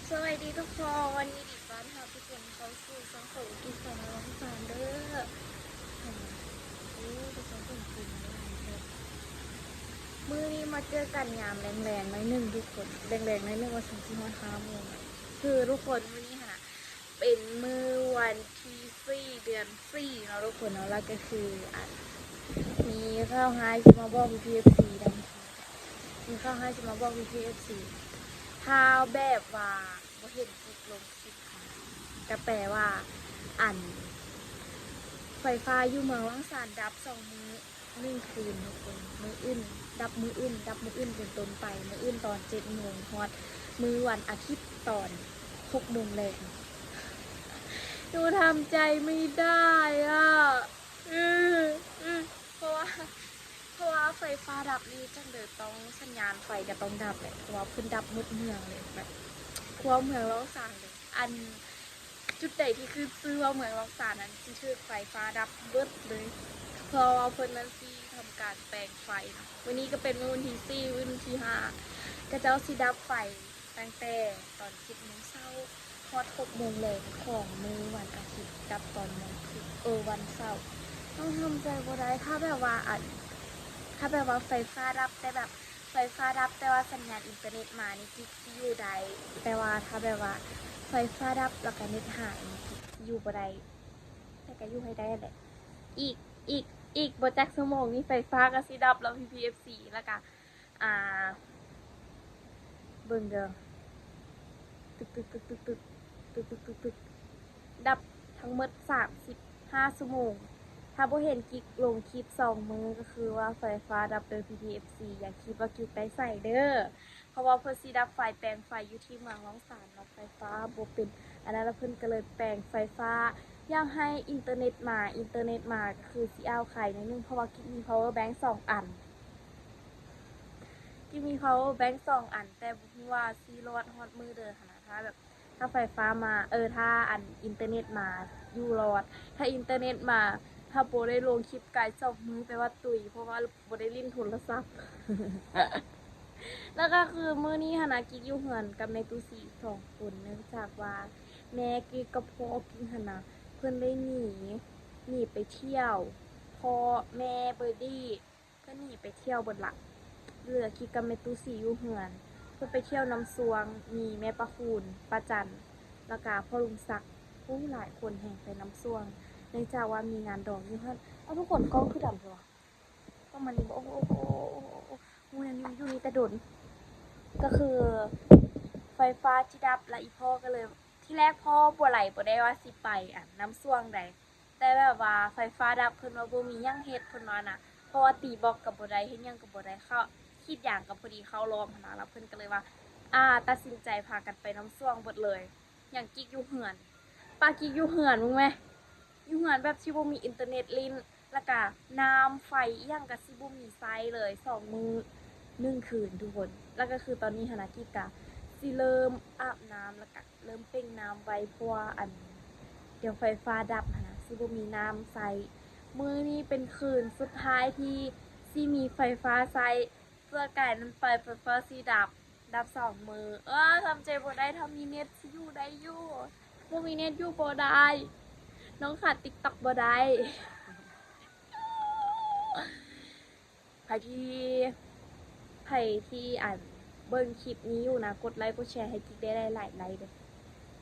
ສະບາຍດີທຸກຄົນ ຍິນດີຕ້ອນຮັບທຸກຄົນເຂົ້າສູ່ຊ່ອງຂອງກິດສານາລອງສານເດີ. ໂອ້ ປະຊາຊົນເປັນຫຼາຍແທ້. ມື້ນີ້ມາເຈີກັນຍາມແລງໆໜ້ອຍໜຶ່ງທຸກຄົນ, ແລງໆໜ້ອຍໜຶ່ງວ່າຊັ້ນ ຊິຮອດຫ້າໂມງ. ຄືທຸກຄົນ ມື້ນີ້ຫັ້ນນະ ເປັນມື້ວັນທີສີ່ ເດືອນສີ່ເນາະທຸກຄົນເນາະ, ແລ້ວກໍຄື ອັນ ມີຂ່າວຮ້າຍຊິມາບອກພີ່ໆເອັຟຊີນຳ. ມີຂ່າວຮ້າຍຊິມາບອກພີ່ໆເອັຟຊີ ຖ້າແບບວ່າບໍ່ເຫັນກິກລົງຄລິບຫັ້ນນະ ກໍແປວ່າ ອັນ ໄຟຟ້າຢູ່ເມືອງລ້ອງຊານດັບສອງມື້ໜຶ່ງຄືນທຸກຄົນ. ມື້ອື່ນ ດັບມື້ອື່ນ ດັບມື້ອື່ນເປັນຕົ້ນໄປ, ມື້ອື່ນຕອນເຈັດໂມງ ຮອດມື້ວັນອາທິດຕອນຫົກໂມງແລງ. ໜູທຳໃຈໄມ່ໄດ້ອະ ເພາະວ່າ ເພາະວ່າໄຟຟ້າດັບນີ້ຈັ່ງໃດຕ້ອງ ສັນຍານໄຟກໍຕ້ອງດັບແຫຼະ, ເພາະວ່າເພິ່ນດັບໝົດເມືອງເລີຍ ແບບທົ່ວເມືອງລ້ອງຊານເລີຍ. ອັນ ຈຸດໃດທີ່ຂຶ້ນຊື່ວ່າເມືອງລ້ອງຊານນັ້ນ ຊິຖືກໄຟຟ້າດັບເບິດເລີຍ ເພາະວ່າເພິ່ນນັ້ນຊິທຳການແປງໄຟເນາະ. ມື້ນີ້ກໍເປັນມື້ວັນທີສີ່ ມື້ວັນທີຫ້າ ເຂົາເຈົ້າຊິດັບໄຟຕັ້ງແຕ່ຕອນເຈັດໂມງເຊົ້າ ຮອດຫົກໂມງແລງຂອງມື້ວັນອາທິດ ກັບຕອນວັນພຸດ ເອີ ວັນເສົາ. ຕ້ອງທຳໃຈບໍ່ໄດ້ ຖ້າແບບວ່າ ອັນ ຖ້າແບບວ່າໄຟຟ້າດັບ ແຕ່ແບບໄຟຟ້າດັບ ແຕ່ວ່າສັນຍານອິນເຕີເນັດມານີ້ ກິກຊິຢູ່ໄດ້, ແຕ່ວ່າຖ້າແບບວ່າໄຟຟ້າດັບ ແລ້ວກະເນັດຫາຍນີ້ ກິກຊິຢູ່ບໍ່ໄດ້. ແຕ່ກະຢູ່ໃຫ້ໄດ້ຫັ້ນແຫຼະ. ອີກ ອີກ ອີກບໍ່ຈັກຊົ່ວໂມງນີ້ ໄຟຟ້າກໍຊິດັບແລ້ວ ພີ່ໆເອັຟຊີ ແລ້ວກະ ອ່າ ເບິ່ງເດີ ຕຶກໆໆໆ ຕຶກໆໆໆ ດັບທັງໝົດສາມສິບຫ້າຊົ່ວໂມງ. ຖ້າບໍ່ເຫັນກິກລົງຄລິບສອງມື້ ກໍຄືວ່າໄຟຟ້າດັບເດີ ພີ່ໆເອັຟຊີ. ຢ່າຄິດວ່າກິກໄປໃສເດີ ເພາະວ່າເພິ່ນຊິດັບໄຟ ແປງໄຟຢູ່ທີ່ເມືອງລ້ອງຊານເນາະ. ໄຟຟ້າບໍ່ເປັນອັນນັ້ນ ແລ້ວເພິ່ນກໍເລີຍແປງໄຟຟ້າ. ຢາກໃຫ້ອິນເຕີເນັດມາ ອິນເຕີເນັດມາກໍຄືຊິອ້າວໄຄໜ້ອຍໜຶ່ງ ເພາະວ່າກິກມີພາວເວີແບັງສອງອັນ. ກິກມີພາວເວີແບັງສອງອັນ ແຕ່ບໍ່ຮູ້ວ່າຊິລອດຮອດມື້ເດີຫັ້ນນະ. ຖ້າແບບ ຖ້າໄຟຟ້າມາ ເອີ ຖ້າອັນ ອິນເຕີເນັດມາຢູ່ລອດ, ຖ້າອິນເຕີເນັດມາ ຖ້າບໍ່ໄດ້ລົງຄລິບກາຍສອງມື້ ແປວ່າຕຸຍ ເພາະວ່າບໍ່ໄດ້ຫຼິ້ນໂທລະສັບ. ແລ້ວກໍຄືມື້ນີ້ຫັ້ນນະ ກິກຢູ່ເຮືອນກັບແມ່ຕູ້ສີສອງຄົນ ເນື່ອງຈາກວ່າແມ່ກິກກັບພໍ່ກິກຫັ້ນນະ ເພິ່ນໄດ້ໜີ ໜີໄປທ່ຽວ. ພໍ່ແມ່ເບີດີ້ ເພິ່ນໜີໄປທ່ຽວເບິດລະ ເຫຼືອກິກກັບແມ່ຕູ້ສີຢູ່ເຮືອນ. ເພິ່ນໄປທ່ຽວນ້ຳຊວງ ມີແມ່ປະຄູນ, ປ້າຈັນ ແລ້ວກະພໍ່ລຸງສັກ. ໂອ້ ຫຼາຍຄົນແຮງໄປນ້ຳຊວງ ເນື່ອງຈາກວ່າມີງານດອງຢູ່ຫັ້ນ. ເອົ້າ ທຸກຄົນ ກ້ອງຄືດຳແທ້ວະ? ປະມານນີ້ບໍ່? ໂອ້ ໂອ້ ໂອ້ ໂອ້ ໂອ້ ຮູ້ແນວນີ້ຢູ່ນີ້ແຕ່ດົນ. ກໍຄືໄຟຟ້າຊິດັບ ແລ້ວອີ່ພໍ່ກໍເລີຍ ທີແລກພໍ່ບົວໄຫຼບໍ່ໄດ້ວ່າຊິໄປ ອັນ ນ້ຳຊວງໃດ ແຕ່ແບບວ່າໄຟຟ້າດັບ ເພິ່ນວ່າບໍ່ມີຫຍັງເຮັດ ເພິ່ນວ່ານະ ເພາະວ່າຕີບລັອກກໍບໍ່ໄດ້ ເຮັດຫຍັງກໍບໍ່ໄດ້ ເຂົ້າ ສີດຢາງກໍພໍດີເຂົ້າລອບຫັ້ນນະ. ແລ້ວເພິ່ນກໍເລີຍວ່າ ອ່າ ຕັດສິນໃຈພາກັນໄປນ້ຳຊວງເບິດເລີຍ. ຫຍັງ ກິກຢູ່ເຮືອນ ປາກິກຢູ່ເຮືອນ ມຶງແມ ຢູ່ເຮືອນແບບຊິບໍ່ມີອິນເຕີເນັດຫຼິ້ນ ແລ້ວກະນ້ຳໄຟອີ່ຫຍັງກະຊິບໍ່ມີໃຊ້ເລີຍ ສອງມື້ໜຶ່ງຄືນທຸກຄົນ. ແລ້ວກະຄືຕອນນີ້ຫັ້ນນະ ກິກກະຊິເລີ່ມອາບນ້ຳ ແລ້ວກະເລີ່ມເປັ່ງນ້ຳໄວ້ ເພາະວ່າ ອັນ ດຽວໄຟຟ້າດັບຫັ້ນນະ ຊິບໍ່ມີນ້ຳໃຊ້. ມື້ນີ້ເປັນຄືນສຸດທ້າຍທີ່ຊິມີໄຟຟ້າໃຊ້ ເພື່ອກາຍນັ້ນໄປ ໄຟຟ້າຊິດັບ ດັບສອງມື້. ເອີ ທຳໃຈບໍ່ໄດ້ ຖ້າມີເນັດຊິຢູ່ໄດ້ຢູ່ ບໍ່ມີເນັດຢູ່ບໍ່ໄດ້ ນ້ອງຂາດຕິກຕັອກບໍ່ໄດ້. ໃຜທີ່ ໃຜທີ່ ອັນ ເບິ່ງຄລິບນີ້ຢູ່ນະ ກົດໄລກົດແຊໃຫ້ກິກໄດ້ຫຼາຍໆໄລເດີ້.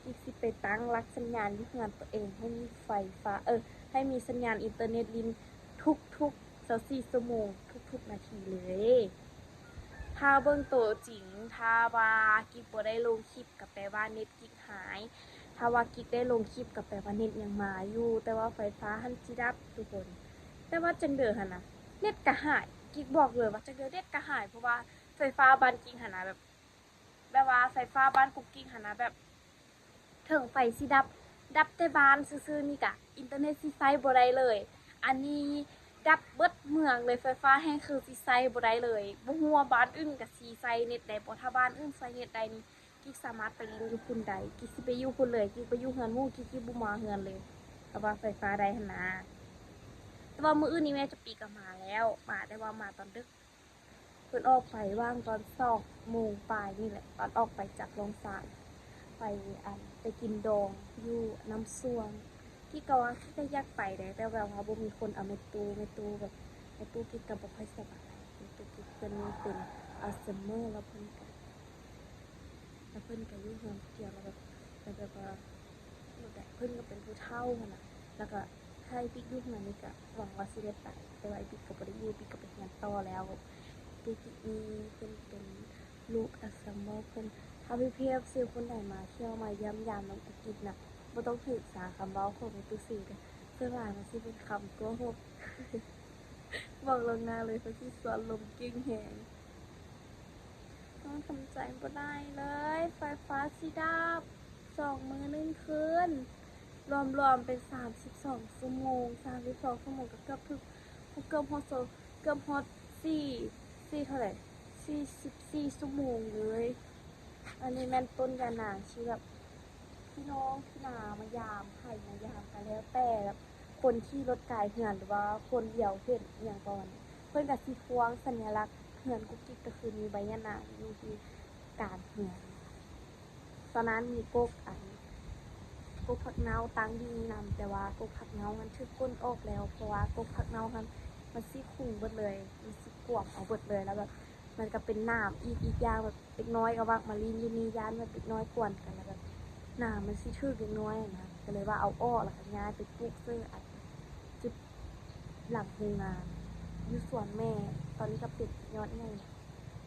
ກິກຊິໄປຕັ້ງຫຼັກສັນຍານຢູ່ເຮືອນໂຕເອງ ໃຫ້ມີໄຟຟ້າ ເອີ ໃຫ້ມີສັນຍານອິນເຕີເນັດຫຼິ້ນທຸກໆຊາວສີ່ຊົ່ວໂມງ ທຸກໆນາທີເລີຍ. ຖ້າເບິ່ງໂຕຈິງ ຖ້າວ່າກິກບໍ່ໄດ້ລົງຄລິບ ກໍແປວ່າເນັດກິກຫາຍ, ຖ້າວ່າກິກໄດ້ລົງຄລິບ ກໍແປວ່າເນັດຍັງມາຢູ່ ແຕ່ວ່າໄຟຟ້າຫັ້ນຊິດັບທຸກຄົນ. ແຕ່ວ່າຈັ່ງເດີຫັ້ນນະ ເນັດກໍຫາຍ ກິກບອກເລີຍວ່າຈັ່ງເດີເນັດກໍຫາຍ ເພາະວ່າໄຟຟ້າບ້ານກິກຫັ້ນນະ ແບບ ແບບວ່າໄຟຟ້າບ້ານກຸກກິກຫັ້ນນະ ແບບ ເຖິງໄຟຊິດັບ ດັບແຕ່ບ້ານຊື່ໆນີ້ກະ ອິນເຕີເນັດຊິໃຊ້ບໍ່ໄດ້ເລີຍ. ອັນນີ້ດັບເບິດເມືອງເລີຍ ໄຟຟ້າແຮ່ງຄືຊິໃຊ້ບໍ່ໄດ້ເລີຍ. ບໍ່ຮູ້ວ່າບ້ານອື່ນກະຊິໃຊ້ເນັດໄດ້ບໍ່? ຖ້າບ້ານອື່ນໃຊ້ເນັດໄດ້ນີ້ ກິກສາມາດໄປຫຼິ້ນຢູ່ພຸ້ນໄດ້ ກິກຊິໄປຢູ່ພຸ້ນເລີຍ. ກິກໄປຢູ່ເຮືອນໝູ່ ກິກ ກິກບໍ່ມາເຮືອນເລີຍ ຖ້າວ່າໄຟຟ້າໄດ້ຫັ້ນນາ. ແຕ່ວ່າມື້ອື່ນນີ້ແມ່ຈຳປີກໍມາແລ້ວ ມາ ແຕ່ວ່າມາຕອນດຶກ. ເພິ່ນອອກໄປຫວ່າງຕອນສອງໂມງປາຍນີ້ແຫຼະ ຕອນອອກໄປຈາກໂຮງສານ. ໄປ ອັນ ໄປກິນດອງຢູ່ນ້ຳຊວງ. ກິກກໍວ່າກິກກໍຢາກໄປເດ້ ແຕ່ແບບວ່າບໍ່ມີຄົນເອົາແມ່ຕູ້ ແມ່ຕູ້ແບບ ແມ່ຕູ້ກິກກໍບໍ່ຄ່ອຍສະບາຍ. ແມ່ຕູ້ກິກເພິ່ນເປັນອັລໄຊເມີ ແລ້ວເພິ່ນກໍ ແລ້ວເພິ່ນກໍຢູ່ເຮືອນຜູ້ດຽວ ແລ້ວແບບ ແລ້ວແບບວ່າ ແບບເພິ່ນກໍເປັນຜູ້ເຖົ້າຫັ້ນນະ ແລ້ວກໍຖ້າອ້າຍປິກຢູ່ເຮືອນນີ້ກໍຫວັງວ່າຊິໄດ້ໄປ ແຕ່ວ່າອ້າຍປິກກໍບໍ່ໄດ້ຢູ່ ປິກກໍໄປຮຽນຕໍ່ແລ້ວ. ປິກນີ້ເພິ່ນເປັນລູກອັລໄຊເມີ ເພິ່ນ ຖ້າພີ່ໆເອັຟຊີຄົນໃດມາທ່ຽວມາຢ້ຽມຢາມນ້ອງກຸກກິກນະ ບໍ່ຕ້ອງຖືກສາຄຳເວົ້າຂອງແມ່ຕູ້ສີເດີ້ ສ່ວນຫຼາຍມັນຊິເປັນຄຳໂກຫົກ. ບອກລ່ວງໜ້າເລີຍ ເພິ່ນຊິຊວນລົມເກັ່ງແຮງ. ນ້ອງທຳໃຈບໍ່ໄດ້ເລີຍ ໄຟຟ້າຊິດັບສອງມື້ໜຶ່ງຄືນ ລວມໆເປັນສາມສິບສອງຊົ່ວໂມງ ສາມສິບສອງຊົ່ວໂມງກໍເກືອບເຖິງ ເກືອບຮອດ ເກືອບຮອດສີ່ ສີ່ເທົ່າໃດ ສີ່ສິບສີ່ຊົ່ວໂມງເລີຍ. ອັນນີ້ແມ່ນຕົ້ນຍານາງທີ່ແບບ ພີ່ນ້ອງທີ່ນາມາຢາມ ໃຜມາຢາມກໍແລ້ວແຕ່ ແບບຄົນຂີ່ລົດກາຍເຮືອນ ຫຼືວ່າຄົນດຽວເຫັນອີ່ຫຍັງປະມານນີ້ ເພິ່ນກໍຊິທວງສັນຍາລັກເຮືອນກຸກກິກ ກໍຄືມີໃບຍານາງຢູ່ທີ່ກາງເຮືອນ. ຕອນນັ້ນມີກົກ ອັນ ກົກຜັກເນົ່າຕັ້ງຢູ່ນີ້ນຳ ແຕ່ວ່າກົກຜັກເນົ່າມັນຖືກກົ້ນອອກແລ້ວ ເພາະວ່າກົກຜັກເນົ່າຫັ້ນມັນຊິຄຸງເບິດເລີຍ ມັນຊິກວມເອົາເບິດເລີຍ ແລ້ວແບບ ມັນກໍເປັນໜາມອີກ ອີກຢ່າງແບບເດັກນ້ອຍກໍມັກມາຫຼິ້ນຢູ່ນີ້ ຢ້ານແບບເດັກນ້ອຍກວນກັນ ແລ້ວແບບໜາມມັນຊິຖືກເດັກນ້ອຍຫັ້ນນະ ກໍເລີຍວ່າເອົາອອກ ແລ້ວກໍຍ້າຍໄປປູກເສີ ອັນ ຈຸດຫຼັງໂຮງງານ ຢູ່ສວນແມ່ ຕອນນີ້ກໍເປັນຍອດໃຫຍ່ແລ້ວ.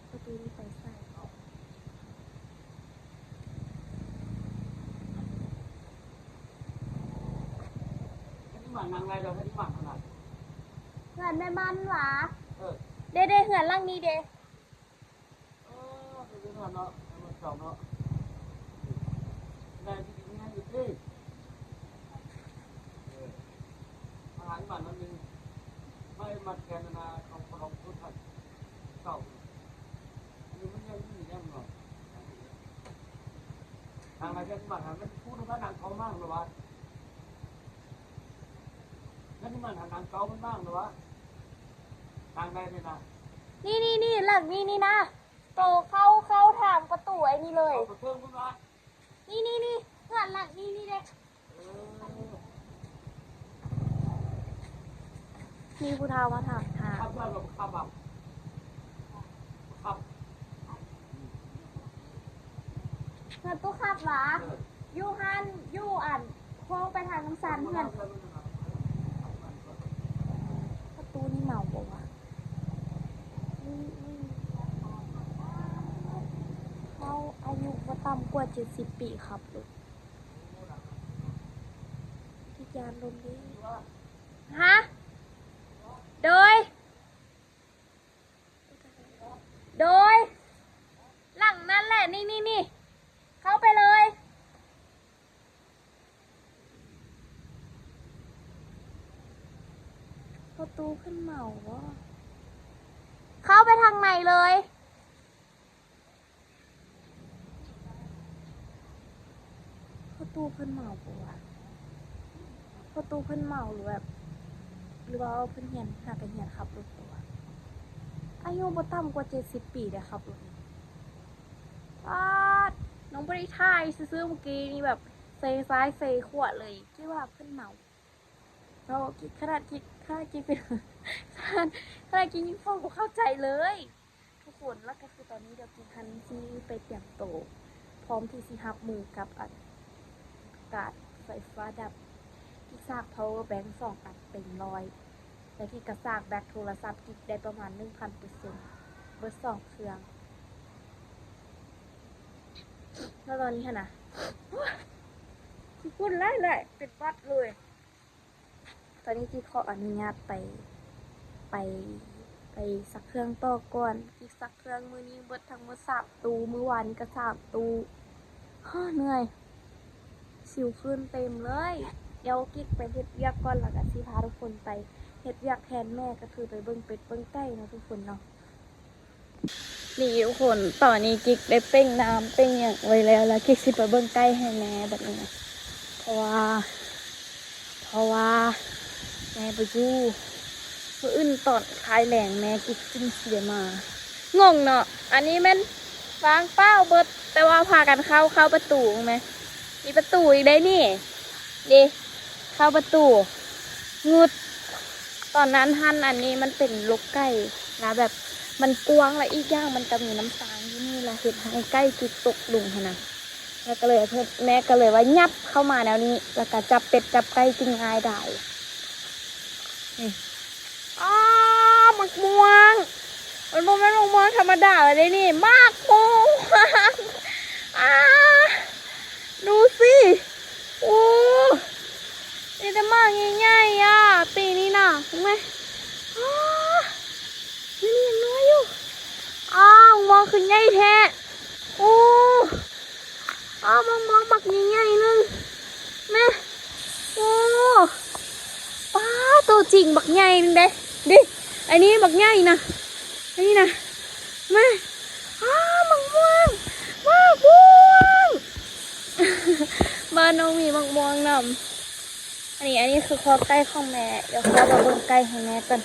ປະຕູນີ້ໄປໃສ? ເຮືອນແມ່ມັນຫວາ? ເດ້ໆ ເຮືອນຫຼັງນີ້ເດ້. ເອີ ເປັນເຮືອນເນາະ ເຮືອນເກົ່າເນາະ ໄດ້ທີ່ດິນງານຢູ່ຕິ ເອີ ມາຫາບ້ານນັ້ນໜຶ່ງ ໄປມັດແຂນນາ ຂອງ ຂອງຄົນໄທເກົ່າ ອັນນີ້ມັນຍັງມີແນວເນາະ ທາງໃດເປັນບ້ານ ມັນພູດວ່ານາງເຂົາມາແລ້ວວ່າ ນັ້ນມັນຫານທາງເກົ່າມັນມາແລ້ວວະ ທາງໃດນີ້ນະ ນີ້ໆໆ ຫຼັງນີ້ນີ້ນະ ໂຕເຂົ້າ ເຂົ້າທາງປະຕູໄອ້ນີ້ເລີຍ ເຂົ້າໄປເທິງພຸ້ນວະ ນີ້ໆໆ ເຮືອນຫຼັງນີ້ນີ້ເດ້ ເອີ ມີຜູ້ເຖົ້າມາຖາມຫາ ຂັບໄດ້ບໍ່ ຂັບບໍ່ ຂັບ ເຮືອນຕູ້ຂັບຫວາ? ເອີ ຢູ່ຫັ້ນ ຢູ່ອັນ ໂຄ້ງໄປທາງນ້ຳຊັນເຮືອນ ປະຕູນີ້ເມົາບໍ່ວະ? ເຮົາອາຍຸບໍ່ຕ່ຳກວ່າເຈັດສິບປີຂັບລົດ ກິກຢ້ານລົມເດ້. ຮະ? ໂດຍ ໂດຍ ຫຼັງນັ້ນແຫຼະ ນີ້ໆໆ ເຂົ້າໄປເລີຍ. ປະຕູເພິ່ນເໝົາບໍ? ເຂົ້າໄປທາງໃນເລີຍ. ປະຕູເພິ່ນເໝົາບໍ່ວະ? ປະຕູເພິ່ນເໝົາ ຫຼືແບບ ຫຼືວ່າເພິ່ນຮຽນ ຫາກະຮຽນຂັບລົດບໍ່ວະ? ອາຍຸບໍ່ຕ່ຳກວ່າເຈັດສິບປີໄດ້ຂັບລົດນີ້. ປາດ ນ້ອງບໍ່ໄດ້ຖ່າຍຊື່ໆ ເມື່ອກີ້ນີ້ແບບເຊຊ້າຍເຊຂວາເລີຍ ຄິດວ່າເພິ່ນເມົາ. ເຮົາ ຂະໜາດກິກ ຂະໜາດກິກເປັນ ຂະໜາດ ຂະໜາດກິກຍັງເວົ້າບໍ່ເຂົ້າໃຈເລີຍທຸກຄົນ. ແລ້ວກໍຄືຕອນນີ້ດຽວກິກຫັ້ນຊິໄປຕຽມໂຕ ພ້ອມທີ່ຊິຮັບມືກັບອັນ ການໄຟຟ້າດັບ. ກິກຊາກພາວເວີແບັງສອງອັນເຕັມຮ້ອຍ ແລ້ວກິກກໍຊາກແບັດໂທລະສັບກິກໄດ້ປະມານໜຶ່ງພັນເປີເຊັນ ເບິດສອງເຄື່ອງ. ແລ້ວຕອນນີ້ຫັ້ນນະ ຂີ້ຝຸ່ນຫຼາຍໆ ເປັນຫວັດເລີຍ. ຕອນນີ້ກິກຂໍອະນຸຍາດໄປ ໄປ ໄປຊັກເຄື່ອງຕໍ່ກ່ອນ. ກິກຊັກເຄື່ອງມື້ນີ້ເບິດທັງໝົດສາມຕູ້ ມື້ວານນີ້ກໍສາມຕູ້. ຮາ ເມື່ອຍ ສິວຂຶ້ນເຕັມເລີຍ. ດຽວກິກໄປເຮັດວຽກກ່ອນ ແລ້ວກໍຊິພາທຸກຄົນໄປເຮັດວຽກແທນແມ່ ກໍຄືໄປເບິ່ງເປັດເບິ່ງໄກ່ເນາະທຸກຄົນເນາະ. ນີ້ທຸກຄົນ ຕອນນີ້ກິກໄດ້ເປັ່ງນ້ຳເປັ່ງຫຍັງໄວ້ແລ້ວ ແລ້ວກິກຊິໄປເບິ່ງໄກ່ໃຫ້ແມ່ບັດນີ້ນະ ເພາະວ່າ ເພາະວ່າແມ່ບໍ່ຢູ່. ມື້ອື່ນຕອນທ້າຍແລງແມ່ກິກຈຶ່ງຊິໄດ້ມາ. ງົງເນາະ ອັນນີ້ແມ່ນ ວ່າງເປົ່າເບິດ ແຕ່ວ່າພາກັນເຂົ້າ ເຂົ້າປະຕູແມ ມີປະຕູອີກເດ້ນີ້ ເດ້ ເຂົ້າປະຕູ ງຶດ ຕອນນັ້ນຫັ້ນ ອັນນີ້ມັນເປັນລົກໄກ່ ລະແບບມັນກວ້າງ ລະອີກຢ່າງມັນກະມີນ້ຳຊາງຢູ່ນີ້ ລະເຮັດໃຫ້ໄກ່ຈິກຕົກຫຼຸງຫັ້ນນະ ລະກະເລີຍເພິ່ນ ແມ່ກະເລີຍວ່າຫຍັບເຂົ້າມາແນວນີ້ ລະກະຈັບເປັດຈັບໄກ່ຈຶ່ງງ່າຍດາຍ ນີ້ ອ້າ ໝາກມ່ວງ ມັນບໍ່ແມ່ນໝາກມ່ວງທຳມະດາແລ້ວເດ້ນີ້ ໝາກມ່ວງ ອ້າ ດູຊິ ໂອ້ ມີແຕ່ໝາກໃຫຍ່ໆ ອະ ປີນີ້ນະ ເຫັນໄໝ ອ້າ ນີ້ຍັງນ້ອຍຢູ່ ອ້າ ໝາກມ່ວງຄືໃຫຍ່ແທ້ ໂອ້ ອ້າ ໝາກມ່ວງບັກໃຫຍ່ໆ ໜຶ່ງ ແມ່ ໂອ້ ປ້າ ໂຕຈິງບັກໃຫຍ່ໜຶ່ງເດ້ ເດ້ ອັນນີ້ບັກໃຫຍ່ນະ ອັນນີ້ນະ ແມ່ ອ້າ ໝາກມ່ວງ ໝາກມ່ວງ ບ້ານນ້ອງມີໝາກມ່ວງນຳ ອັນນີ້ ອັນນີ້ຄືຄອກໄກ່ຂອງແມ່ ດຽວຂໍມາເບິ່ງໄກ່ໃຫ້ແມ່ກ່ອນ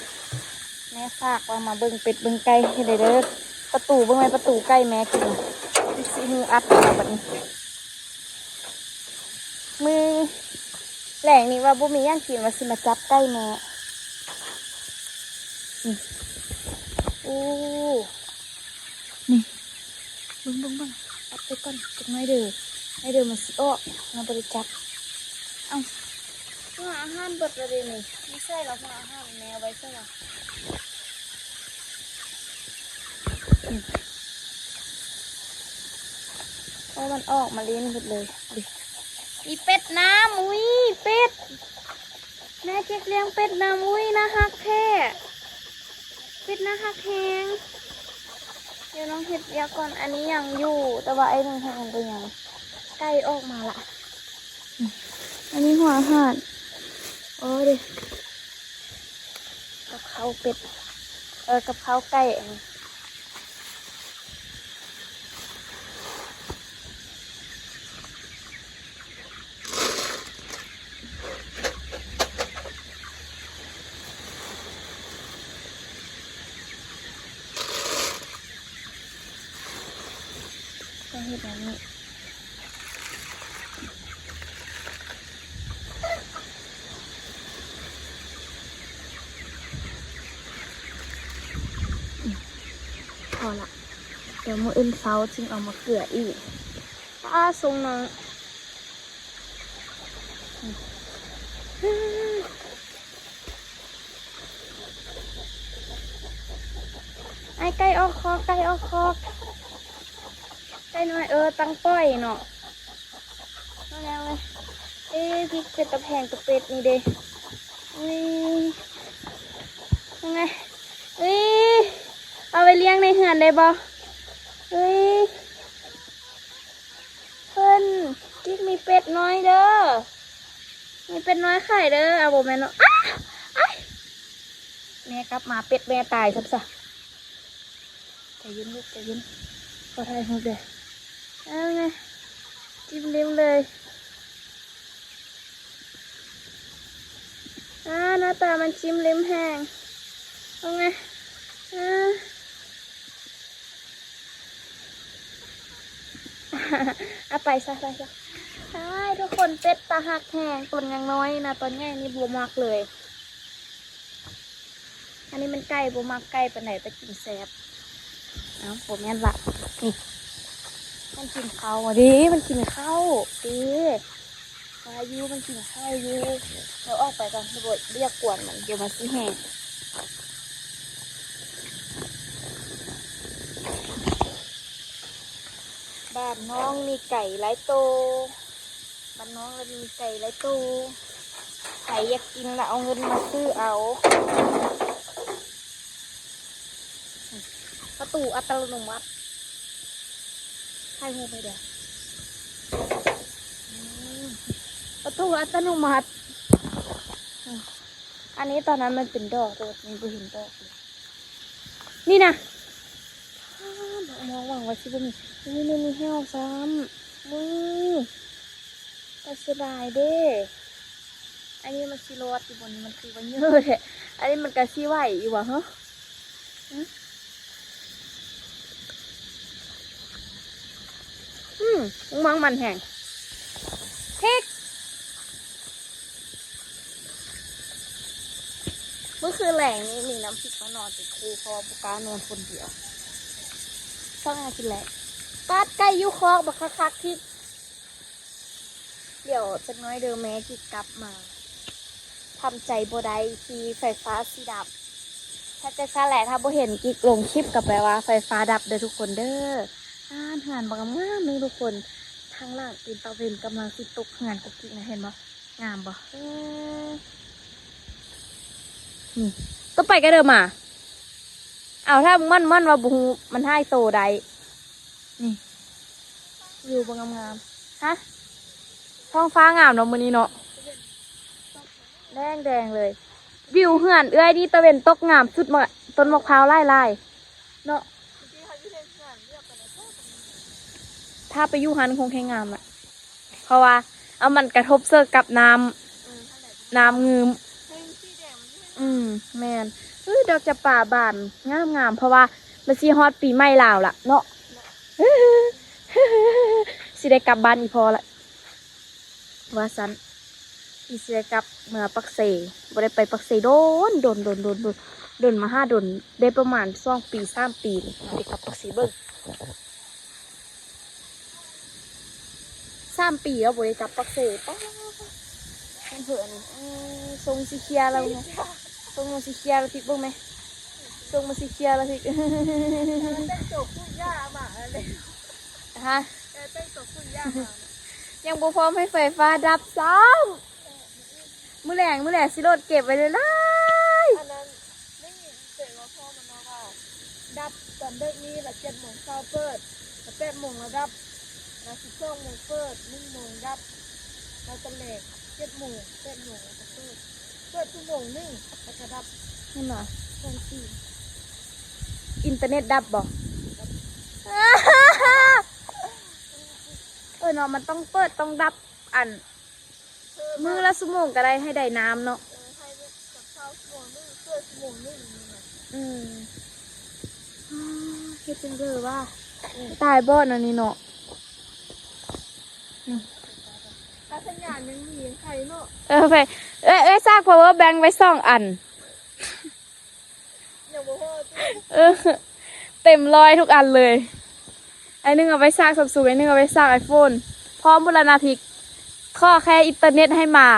ແມ່ຝາກວ່າມາເບິ່ງເປັດເບິ່ງໄກ່ໃຫ້ແດ່ເດີ ປະຕູ ເບິ່ງແມ່ ປະຕູໄກ່ແມ່ກິນ ຊິຮູ້ອັດແລ້ວບັດນີ້ ມື້ແລງນີ້ວ່າບໍ່ມີຫຍັງກິນ ວ່າຊິມາຈັບໄກ່ແມ່ ນີ້ ໂອ້ ນີ້ ເບິ່ງ ເບິ່ງ ເບິ່ງ ອັດໄປກ່ອນຈັກໜ້ອຍເດີ ໜ້ອຍເດີມັນຊິອອກ ຍັງບໍ່ໄດ້ຈັບ ເອົ້າ ຫົວອາຫານເບິດແລ້ວເດນີ້ ຢູ່ໃສລະຫົວອາຫານແມ່ ໄວ້ໃສລະ ອືມ ໂອ້ ມັນອອກມາຫຼິ້ນເບິດເລີຍ ນີ້ ມີເປັດນຳ ອຸ້ຍ ເປັດ ແມ່ຈິກລ້ຽງເປັດນຳ ອຸ້ຍ ໜ້າຮັກແທ້ ເປັດໜ້າຮັກແຮງ ດຽວນ້ອງເຮັດວຽກກ່ອນ ອັນນີ້ຍັງຢູ່ ແຕ່ວ່າໄອ້ໜຶ່ງຫັ້ນຍັງບໍ່ຍັງ ໄກ່ອອກມາລະ ອັນນີ້ຫົວອາຫານ ໂອ້ ເດ ກັບເຂົ້າເປັດ ເອີ ກັບເຂົ້າໄກ່ ຕ້ອງເຮັດແບບນີ້ ພໍລະ ດຽວມື້ອື່ນເຊົ້າຈຶ່ງເອົາມາເກືອອີກ ປ້າ ຊົງນ້ອງ ອ້າຍ ໄກ່ອອກຄອກ ໄກ່ອອກຄອກ ໄກ່ນ້ອຍ ເອີ ຕັ້ງປ່ອຍເນາະ ມາແລ້ວເວີຍ ເອີ ພິກເປັດຕາແພງຕາເປັດນີ້ເດ ອຸ້ຍ ຍັງໄງ ອຸ້ຍ ເອົາໄປລ້ຽງໃນເຮືອນໄດ້ບໍ່ ອຸ້ຍ ເພິ່ນ ກິກມີເປັດນ້ອຍເດີ ມີເປັດນ້ອຍຂາຍເດີ ເອົາບໍ່ແມ່ນເນາະ ອ້າ ອ້າຍ ແມ່ກັບມາເປັດແມ່ຕາຍຊ້ຳຊະ ໃຈເຢັນລູກ ໃຈເຢັນ ຂໍຖ່າຍຮູບເດີ ເອົາໄງ ຈິ້ມລິ້ມເລີຍ ອາ ໜ້າຕາມັນຈິ້ມລິ້ມແຮງ ເອົາໄງ ອາ ເອົາໄປຊະ ໄປຊະ ອ້າຍ ທຸກຄົນ ເປັດຕາຮັກແຮງ ຕົນຍັງນ້ອຍນະ ຕົນໃຫຍ່ນີ້ບໍ່ມັກເລີຍ ອັນນີ້ມັນໄກ່ ບໍ່ມັກໄກ່ປານໃດ ແຕ່ກິນແຊບ ເອົ້າ ບໍ່ແມ່ນລະ ນີ້ ມັນກິນເຂົ້າເດ້ ມັນກິນເຂົ້າເດ້ ວ່າຢູ່ ມັນກິນເຂົ້າຢູ່ ດຽວອອກໄປກ່ອນ ບໍ່ ບໍ່ຢາກກວນມັນ ດຽວມັນຊິແຫ້ງ ບ້ານນ້ອງມີໄກ່ຫຼາຍໂຕ ບ້ານນ້ອງລະມີໄກ່ຫຼາຍໂຕ ໃຜຢາກກິນລະເອົາເງິນມາຊື້ເອົາ ປະຕູອັດຕະໂນມັດ ຖ່າຍຮູບໃຫ້ເດີ້ ອືມ ປະຕູອັດຕະໂນມັດ ອືມ ອັນນີ້ຕອນນັ້ນມັນເປັນດອກ ແຕ່ວ່ານີ້ບໍ່ເຫັນດອກເລີຍ ນີ້ນະ ອ້າ ມອງຫວັງວ່າຊິບໍ່ມີ ນີ້ ນີ້ ມີແຫ້ວຊ້ຳ ມື້ ຕາເສຍດາຍເດ້ ອັນນີ້ມັນຊິລອດຢູ່ບໍ່ນີ້ ມັນຄືວ່າເຍີແທ້ ອັນນີ້ມັນກະຊິໄຫວຢູ່ຫວາ ຮະ ອື? ອືມ ມາໝັ່ນແຮງ ພິກ. ເມື່ອຄືນແລງນີ້ມີນ້ຳພິກມານອນເປັນຄູ່ ເພາະວ່າບໍ່ກ້ານອນຄົນດຽວ. ເຊົ້າຫາກິນແລງ ປາດໄກ່ຢູ່ຄອກບັກຄັກໆ ພິກ. ດຽວຈັກໜ້ອຍເດີແມ່ຈິກັບມາ. ທຳໃຈບໍ່ໄດ້ທີ່ໄຟຟ້າຊິດັບ. ຖ້າຈັ່ງຊັ້ນແຫຼະ ຖ້າບໍ່ເຫັນກິກລົງຄລິບກໍແປວ່າໄຟຟ້າດັບເດີທຸກຄົນເດີ. ຮ້ານເຮືອນບັກງາມໆ ເດີທຸກຄົນ. ທາງຫຼັງເປັນຕາເວັນກຳລັງຊິຕົກເຮືອນກຸກກິກນະ ເຫັນບໍ່? ງາມບໍ່? ເອີ ນີ້ ກໍໄປກໍເດີມາ. ເອົາ ຖ້າມັນ ມັນວ່າບໍ່ຮູ້ ມັນຫາຍໂຕໄດ້. ນີ້ ວິວບໍ່ງາມໆ ຮະ? ທ້ອງຟ້າງາມເນາະມື້ນີ້ເນາະ ແດງໆ ເລີຍ. ວິວເຮືອນເອື້ອຍນີ້ຕາເວັນຕົກງາມສຸດ ມະ ຕົ້ນໝາກພ້າວຫຼາຍໆ ເນາະ. ຖ້າໄປຢູ່ຫັ້ນຄົງແຮງງາມລະ ເພາະວ່າ ເອົາ ມັນກະທົບເຊິ່ງກັບນ້ຳ ນ້ຳງື່ມ. ອືມ ແມ່ນ. ເອີ ດອກຈຳປາບານງາມໆ ເພາະວ່າມັນຊິຮອດປີໃໝ່ລາວລະເນາະ ຊິໄດ້ກັບບ້ານອີ່ພໍ່ລະ ວ່າຊັ້ນ. ອີ່ ຊິໄດ້ກັບເມືອປາກເຊ ບໍ່ໄດ້ໄປປາກເຊດົນ ດົນ ດົນ ດົນ ດົນ ດົນມະຫາດົນ ໄດ້ປະມານສອງປີ ສາມປີນີ້ ຊິກັບປາກເຊເບິ່ງ. ສາມປີແລ້ວບໍ່ໄດ້ກັບປາກເຊ. ປ້າ ມັນເຫີອັນນີ້ ເອີ ຊົງຊິເຄຍແລ້ວເນາະ ຊົງມັນຊິເຄຍແລ້ວ ພິກເບິ່ງແມ ຊົງມັນຊິເຄຍແລ້ວ ພິກ. ແຕ່ງຕົວປຸ້ນຢາມາແລ້ວ ຮະ? ແຕ່ງຕົວປຸ້ນຢາມາ ຍັງບໍ່ພ້ອມໃຫ້ໄຟຟ້າດັບຊ້ຳ. ມື້ແລງ ມື້ແລງຊິໂຫຼດເກັບໄວ້ຫຼາຍໆ. ອັນນັ້ນໄດ້ຍິນເສຍງວ່າພໍ່ມັນເວົ້າວ່າ ດັບຕອນເດິກນີ້ລະ ເຈັດໂມງເຊົ້າເປີດ ລະແປດໂມງລະດັບ ລະສິບສອງໂມງເປີດ ໜຶ່ງໂມງດັບ ລະຕອນແລງເຈັດໂມງ ແປດໂມງລະກະເປີດ ເປີດຊົ່ວໂມງໜຶ່ງລະກະດັບ. ເຫັນບໍ່? ອິນເຕີເນັດດັບບໍ່? ເອີເນາະ ມັນຕ້ອງເປີດຕ້ອງດັບ ອັນ ມື້ລະຊົ່ວໂມງກໍໄດ້ ໃຫ້ໄດ້ນ້ຳເນາະ. ເອີ ໃຫ້ແບບເຊົ້າຊົ່ວໂມງໜຶ່ງ ເກີດຊົ່ວໂມງໜຶ່ງ. ອືມ ເຮັດຈັ່ງເດີວ່າ ຕາຍບໍ່ອັນນີ້ເນາະ. ອືມ ຖ້າສັນຍານຍັງມີຍັງໄຄເນາະ. ເອີ ໄປ ເອີ ເອີ ຊາກພາວເວີແບັງໄວ້ສອງອັນ. ເອີ ເຕັມຮ້ອຍທຸກອັນເລີຍ. ອັນໜຶ່ງເອົາໄວ້ຊາກຊຳຊຸງ ອັນໜຶ່ງເອົາໄວ້ຊາກໄອໂຟນ. ພ້ອມໝົດລະນະພິກ ຂໍແຄ່ອິນເຕີເນັດໃຫ້ມາ.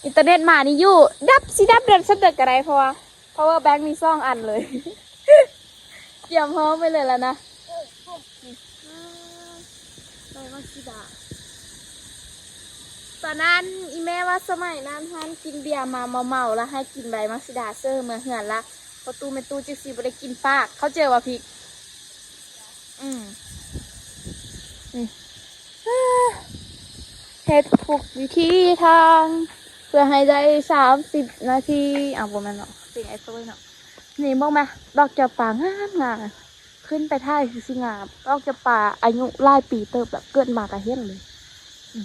ອິນເຕີເນັດມານີ້ຢູ່ ດັບ ຊິດັບເດືອນຊັ້ນເດີກໍໄດ້ ເພາະວ່າພາວເວີແບັງມີສອງອັນເລີຍ. ກຽມພ້ອມໄວ້ເລີຍລະນະ. ໃບໝາກສີດາ ຕອນນັ້ນອີ່ແມ່ວ່າສະໄໝນັ້ນ ຮ້ານກິນເບຍມາເມົາໆ ລະໃຫ້ກິນໃບໝາກສີດາເສີເມືອເຮືອນລະ ພໍ່ຕູ້ແມ່ຕູ້ຈຶ່ງຊິບໍ່ໄດ້ກິນປາກ ເຂົ້າໃຈບໍ່ພິກ? ອືມ ນີ້ ເຮັດທຸກວິທີທາງ ເພື່ອໃຫ້ໄດ້ສາມສິບນາທີ. ເອົາ ບໍ່ແມ່ນເນາະ ເພງໄອໂຕຍເນາະ. ນີ້ເບິ່ງແມ ດອກຈຳປາງາມໆ ຂຶ້ນໄປຖ່າຍຄືຊິງາມ. ດອກຈຳປາອາຍຸຫຼາຍປີເຕີບລະ ເກີດມາກະເຫັນເລີຍ ອືມ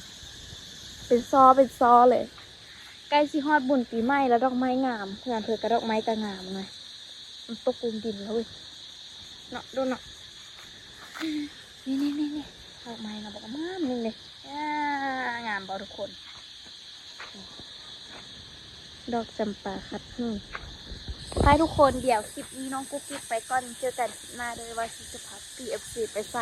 ເປັນຊໍເປັນຊໍເລີຍ. ໃກ້ຊິຮອດບຸນປີໃໝ່ລະ ດອກໄມ້ງາມ ເຮືອນເພິ່ນກະດອກໄມ້ກະງາມນະ. ມັນຕົກລົງດິນແລ້ວເວີຍ ເນາະ ໂດນເນາະ. ນີ້ໆໆໆ ດອກໄມ້ນະ ບັກງາມໜຶ່ງເດ້. ອາ ງາມບໍ່ທຸກຄົນ? ດອກຈຳປາຂັດຫູ. ໄປທຸກຄົນ ດຽວຄລິບນີ້ນ້ອງກຸກກິກໄປກ່ອນ ເຈີກັນຄລິບໜ້າເດີ ວ່າຊິຈະພາ ພີເອັຟຊີ ໄປໃສ.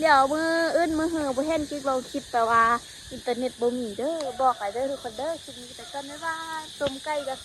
ດຽວມື້ອື່ນມື້ຮືບໍ່ເຫັນກິກລົງຄລິບ ແປວ່າອິນເຕີເນັດບໍ່ມີເດີ ບອກໄປເດີທຸກຄົນເດີ. ຄລິບນີ້ໄປກ່ອນ ບາຍບາຍ. ຕົ້ມໄກ່ກ່ອນ.